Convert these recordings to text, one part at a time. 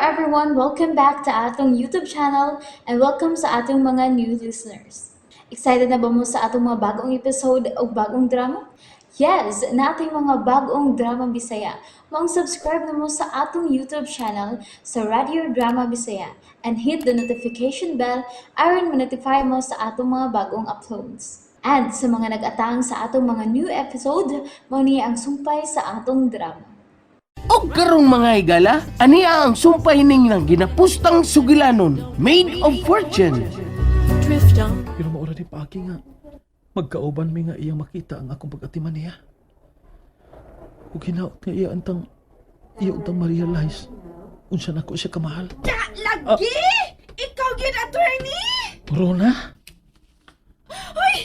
everyone! Welcome back to atong YouTube channel and welcome sa atong mga new listeners. Excited na ba mo sa atong mga bagong episode o bagong drama? Yes, nating mga bagong drama Bisaya. Maong subscribe na mo sa atong YouTube channel sa Radio Drama Bisaya and hit the notification bell aron ma-notify mo sa atong mga bagong uploads. And sa mga nag-atang sa atong mga new episode, mao ni ang sumpay sa atong drama. Og karong mga higala, aniya ang sumpay ning nang ginapustang sugilanon, Made of Fortune. Drift on. Pero maura ni paagi nga. Magkauban mi nga iyang makita ang akong pag-atiman niya. Ug hinaot nga iya antang iya untang ma-realize unsa nako siya kamahal. Lagi! Ikaw gyud, attorney! Rona? Uy!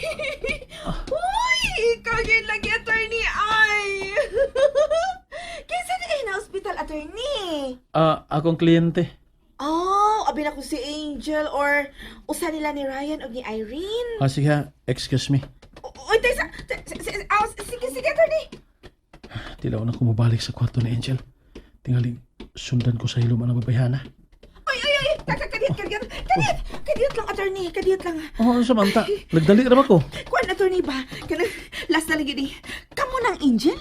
Uy! Ikaw gyud lagi, attorney! Ay! Kinsa di kayo na hospital, attorney? Ah, akong kliyente. Oh, abi na ko si Angel or usa nila ni Ryan o ni Irene. Ah, sige ha. Excuse me. Uy, tesa, sige, sige, attorney. Tilaw na ko mobalik sa kwarto ni Angel. Tingali, sundan ko sa hilom ang babayhana. Uy, uy, uy! Kadiyot, kadiyot, kadiyot! Kadiyot lang, attorney, kadiyot lang. Oh, Samantha, nagdali ra ba ko? Kuan, attorney ba? Kanang, last na lang yun eh. Kamo ng Angel?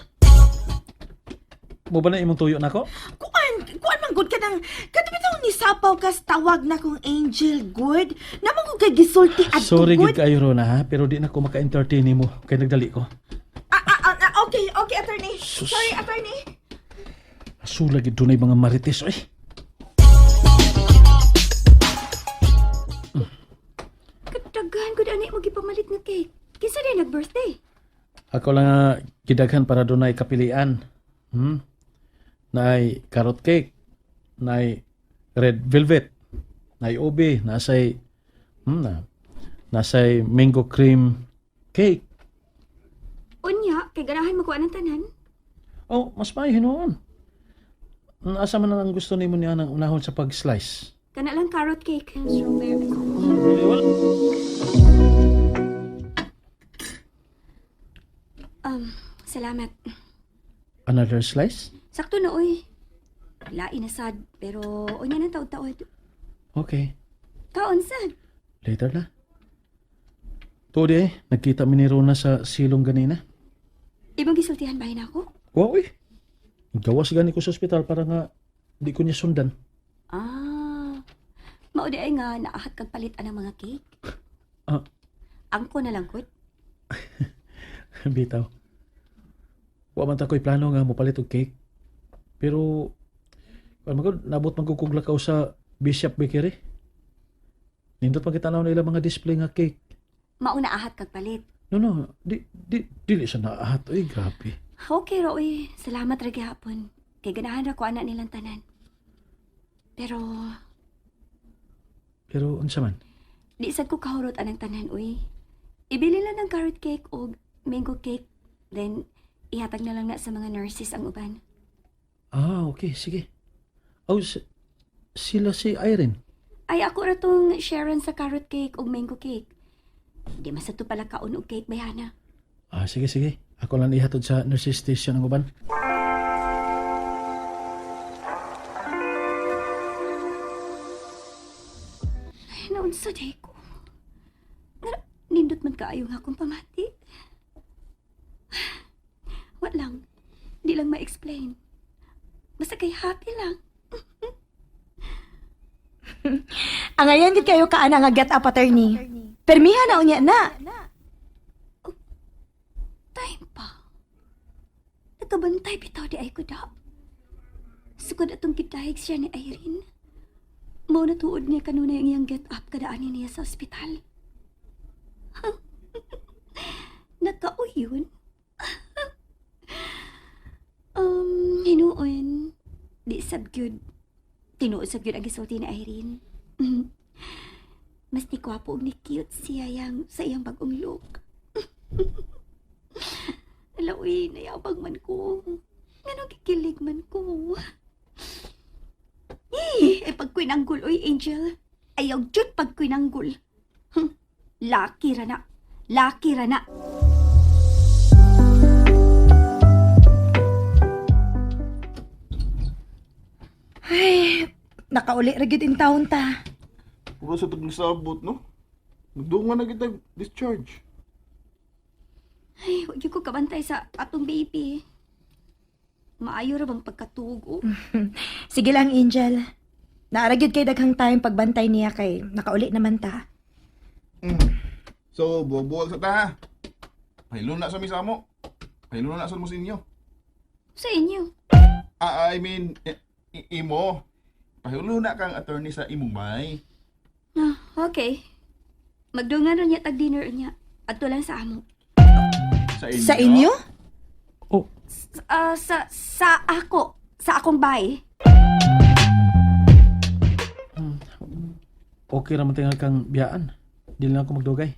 Mo ba na imong tuyo nako? Kuan, kuan man good ka ng kadto ni sapaw kas tawag na kong Angel good. Naman ko kay gisulti adto Sorry good. gid kayo Rona ha, pero di na ko maka-entertain nimo kay nagdali ko. Ah, okay, okay, attorney. Sus. Sorry, attorney. Asula gid dunay mga marites oy. Kadaghan gud ani mo gipamalit nga cake. Kinsa day nag-birthday? Ako lang nga gidaghan para dunay kapilian. Naay carrot cake, naay red velvet, naay ube, nasay nasay mango cream cake. Unya kay ganahan mo ko anang tanan. Oh, mas maayo hinuon. Asa man ang gusto nimo niya nang unahon sa pag-slice? Kana lang carrot cake. Salamat. Another slice? Sakto na oy. Lain na sad pero unya nang taod-taod. Okay. Kaon sad. Later na. Tuod eh, nagkita mi ni Rona sa silong ganina. Imong gisultihan bahin ako? Wow eh. Gawas gani ko sa ospital para nga di ko niya sundan. Ah. Mao di ay nga naahat kag palit anang mga cake. Ah. Angko na lang gud. Bitaw. Wa man ta ko'y plano nga mopalit og cake. Pero kuan man gud, nabot man gud kog lakaw sa Bishop Bakery. Nindot man kita nila mga display nga cake. Mao naahat kag palit. No no, di di dili sa naahat oy, grabe. Okay ra oy, salamat ra gihapon. Kay ganahan ra ko ana nilang tanan. Pero Pero unsa man? di sad ko kahurot anang tanan oy. Ibili lang ng carrot cake og mango cake, then ihatag na lang na sa mga nurses ang uban. Ah, okay, sige. Oh, sila si Irene. Ay ako ra tong Sharon sa carrot cake og mango cake. Di man sa to pala kaon og cake bayana. Ah, sige, sige. Ako lang ihatod sa nurses station ang uban. Ay, naunsa day ko. Nga, nindot man kaayo nga akong pamati. Wa lang. Di lang ma-explain. Basta kay happy lang. Angayan gid kayo kaana nga get up, attorney. Permiha na unya na. Time pa. Nakabantay bitaw di ay ko da. Sukad atong gidahig siya ni Irene. Mao na tuod niya kanunay ang iyang get up kadaani niya sa ospital. Nakauyon. Hinuon. Di sab gyud. Tinuod sab gyud ang gisulti ni Irene. Mas ni kwapo ug ni cute siya yang sa iyang bagong look. Ala, uy, nayabang man ko. Nganong kikilig man ko. Eh, pagkuinanggol, uy, Angel. Ayaw jud pagkuinanggol. Laki ra na. Laki ra na. Ay, Nakauli ra gyud in taon ta. Puro sa tag sabot, no? Nagdungan na kita discharge. Ay, wag gyud ko kabantay sa atong baby. Maayo ra bang pagkatuog oh. Sige lang, Angel. Naara gyud kay daghang time pagbantay niya kay nakauli naman ta. So, buwag-buwag sa ta, ha? Pahilo na sa misamo. Pahilo na sa mo sa inyo. Sa inyo. Ah, I mean, imo. Pahilo na kang attorney sa imong bay. Ah, okay. Magdungan ro niya tag dinner niya. Adto lang sa amo. Sa inyo? Sa inyo? Oh, Sa ako, sa akong bahay. okay ra man tingal kang biyaan. Di lang ako magdugay.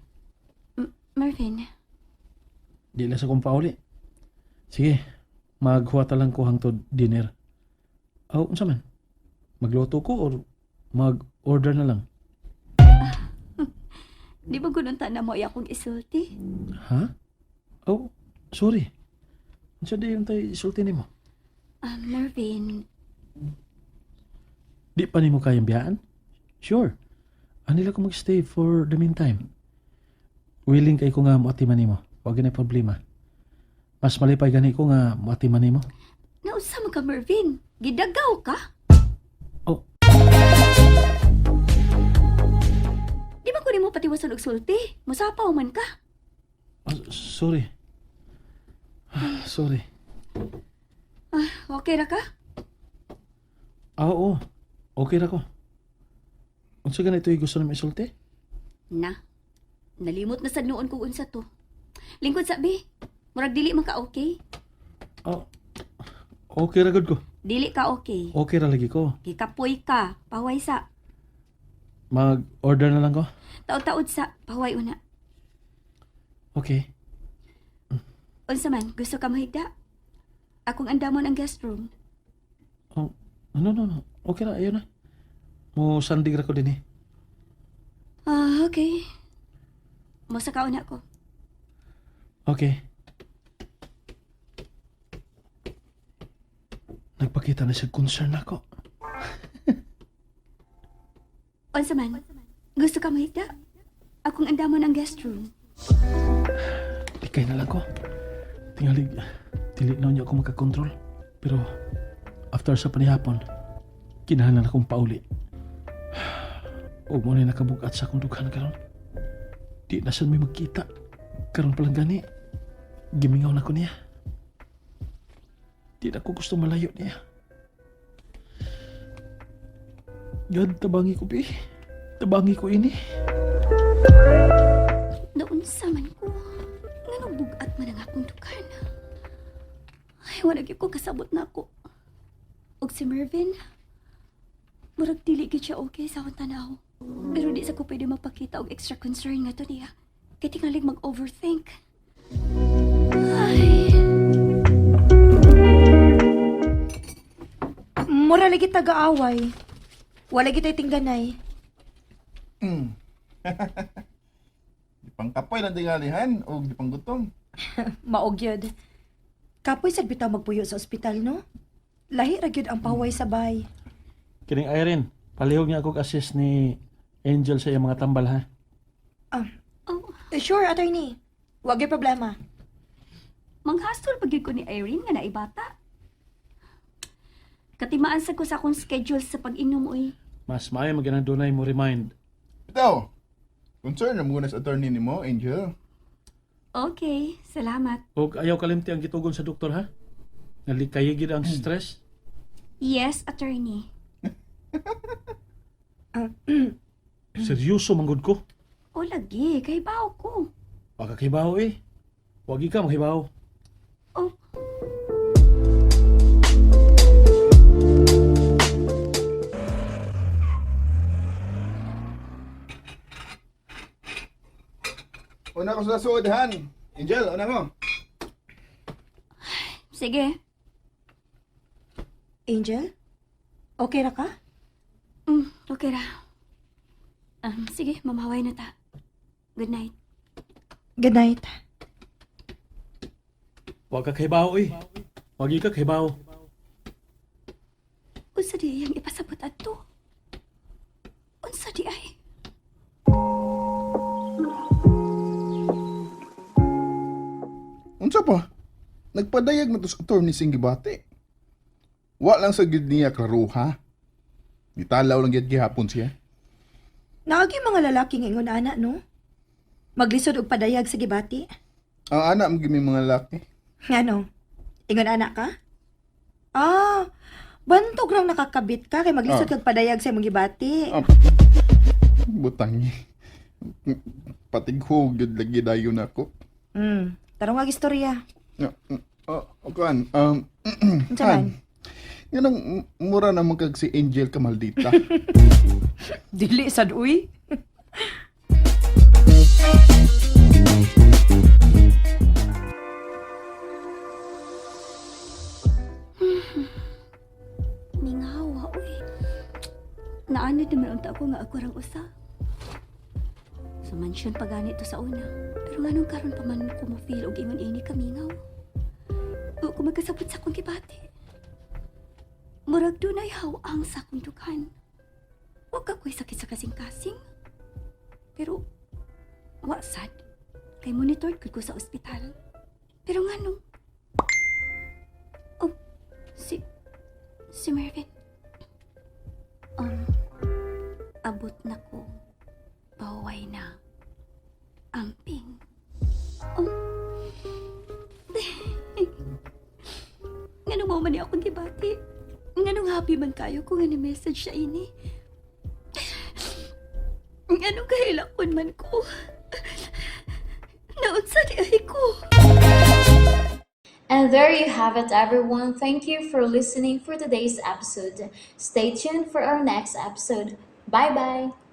Marvin, Di lang sa kong pauli. Sige, maghuwata lang ko hangtod dinner. Oh, unsa man? Magluto ko or mag-order na lang? di ba gununta na mo ay akong isulti? Ha? Oh, sorry. Unsa di yung tay isulti nimo? Ah, Marvin, Di pa nimo kayang biyaan? Sure. Anila ko magstay for the meantime. Willing kay ko nga moatiman nimo. Wa gyud problema. Mas malipay gani ko nga moatiman nimo. nausa man ka Marvin. Gidagaw ka? Oh. Di ba ko nimo patiwason og sulti? Musapaw man ka. Ah, sorry. Ah, sorry. Okay ra ka? Ah, oo. Okay ra ko. Unsa ganito yung gusto nimo isulti? Na. Nalimot na sad noon kung unsa to. Lingkod sabi, murag dili man ka okay. Oh, okay ra gud ko. Dili ka okay. Okay ra lagi ko. Gikapoy ka, paway sa. Mag-order na lang ko. Taod-taod sa, paway una. Okay. Unsa man, gusto ka mahigda? Akong andamon ang guest room. Oh, no, no, no. Okay ra, ayaw na. Mo sandig ra ko din eh. Ah, okay. Musa ka una ko. Okay. Nagpakita na siya concern ako. Unsa man, gusto ka mahigda? Akong andamon ang guest room. Likay na lang ko. Tingalig, dili na niya ako makakontrol. Pero, after sa panihapon, kinahanglan akong pauli. O mo na nakabugat sa akong dughan karon. Di na sad may magkita. Karon pa lang gani. Gimingaw na ko niya. Di na ko gusto malayo niya. God, tabangi ko, bi. Tabangi ko ini. Naunsa man ko. Nganong bugat man ang akong dughan. Ay, wala gyud ko kasabot na ako. Og si Mervin, murag dili gyud siya okay sa akong tanaw. Pero di sa ko pwede magpakita og extra concern nga to niya. Kay tingalig mag-overthink. Ay, Mura lagi tagaaway. Wala gitay tingganay. Di pang kapoy lang tingalihan o di pang gutom. Maog yun. Kapoy sad bitaw magpuyo sa ospital, no? Lahi ra gyud ang paway sa bay. Kining Irene, palihog niya ako assist ni Angel sa iyang mga tambal ha. oh, Eh, sure, attorney. Wag gyud problema. manghastol pa gyud ko ni Irene nga naibata. Katimaan sa ko sa akong schedule sa pag-inom oy. Mas maayo maginang dunay mo remind. Bitaw, concern na muna sa attorney nimo, Angel. Okay, salamat. Og ayaw kalimti ang gitugon sa doktor ha. Nalikay gid ang stress. Yes, attorney. Seryoso manggod ko. O lagi, kay bao ko. Wag ka kibaw eh. Wag ka makibaw. Oh, Una ko sa suodhan. Angel, una ko. sige. Angel? Okay ra ka? Okay ra. Sige, mamaway na ta. Good night. Good night. Wag ka kibaw eh. Wag ka kibaw. Unsa di iyang ipasabot adto? Unsa pa? Nagpadayag na to sa attorney sing gibati. Wa lang sa gid niya klaruha. Gitalaw lang gid gihapon siya. Naagi mga lalaki nga ingon ana, no? Maglisod og padayag sa gibati. Ang anak mo gimi mga laki. Ngano? Ingon ana ka? Ah, bantog rang nakakabit ka kay maglisod Ah. kag padayag sa imong gibati. Ah, butang. Patighog gyud lagi dayon ako. Tarong nga istorya. Ah, ah, kuan, Unsa man? Nganong mura naman kag si Angel Kamaldita. Dili sad uy. Mingawa, uy. Naanad naman unta ako nga ako rang usa. Sa mansyon pa ganito sa una. Pero nganong karon pa man ko mo feel og ingon ini kamingaw. O ko magkasabot sa akong gibati. Murag dunay hawang sa akong dughan. Wa ka ko'y sakit sa kasing-kasing. Pero wa sad. Kay monitored gud ko sa ospital. Pero nganong? Oh, si Mervin. Abot na ko. Baway na. Amping. Oh. Nganong mao man ni akong gibati? Nganong happy man kayo kung nga ni-message siya ini? Nganong kahilakon man ko? Naunsa di ay ko? And there you have it, everyone. Thank you for listening for today's episode. Stay tuned for our next episode. Bye bye.